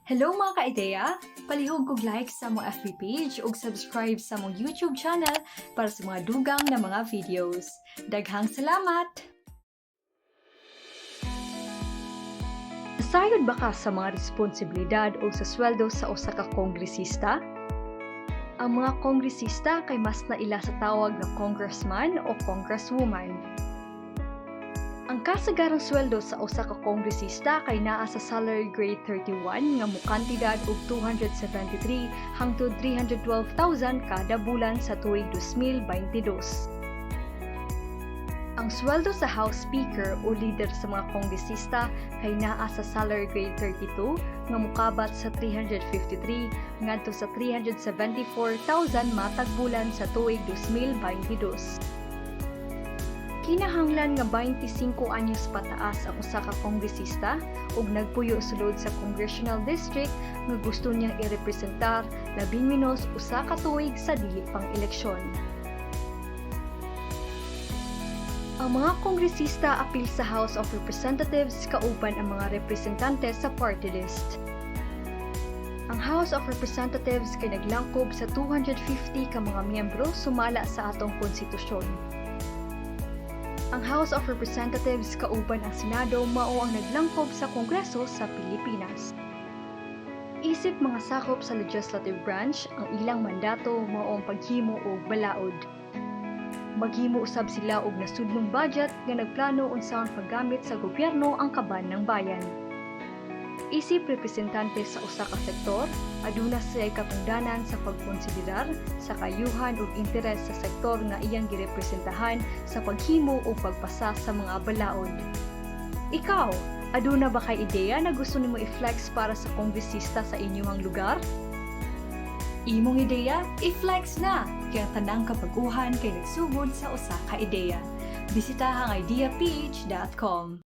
Hello, mga ka-ideya! Palihog kog like sa among FB page ug subscribe sa among YouTube channel para sa mga dugang na mga videos. Daghang salamat! Nasayod ba ka sa mga responsibilidad o sa sweldo sa usa ka kongresista? Ang mga kongresista kay mas naila sa tawag na congressman o congresswoman. Ang kasagarang sweldo sa usa ka kongresista kay naa sa salary grade 31 nga mokantidad og 273 hangtod 312,000 kada bulan sa tuig 2022. Ang sweldo sa House Speaker o leader sa mga kongresista kay naa sa salary grade 32 nga mokabat sa 353 ngadto sa 374,000 matag bulan sa tuig 2022. Kinahanglan nga 25 anyos pataas ang usa ka kongresista ug nagpuyo sulod sa congressional district nga gusto niyang irepresentar labing menos usa ka tuig sa dili pang eleksyon. Ang mga kongresista apil sa House of Representatives kauban ang mga representante sa party list. Ang House of Representatives kay naglangkob sa 250 ka mga miyembro sumala sa atong konstitusyon. Ang House of Representatives kauban ang Senado mao ang naglangkob sa Kongreso sa Pilipinas. Isip mga sakop sa legislative branch, ang ilang mandato mao ang paghimo og balaod. Maghimo usab sila og nasudnong budget nga nagplano unsaon paggamit sa gobyerno ang kaban ng bayan. Isip representante sa usa ka sektor, aduna siya'y katungdanan sa pagkonsiderar sa kayuhan ug interes sa sektor nga iyang girepresentahan sa paghimo o pagpasa sa mga balaod. Ikaw, aduna ba kay ideya na gusto nimo i-flex para sa kongresista sa inyong lugar? Imong ideya, i-flex na! Kay ang tanang kabag-uhan kay nagsugod sa usa ka ideya. Bisitaha ang ideaph.com.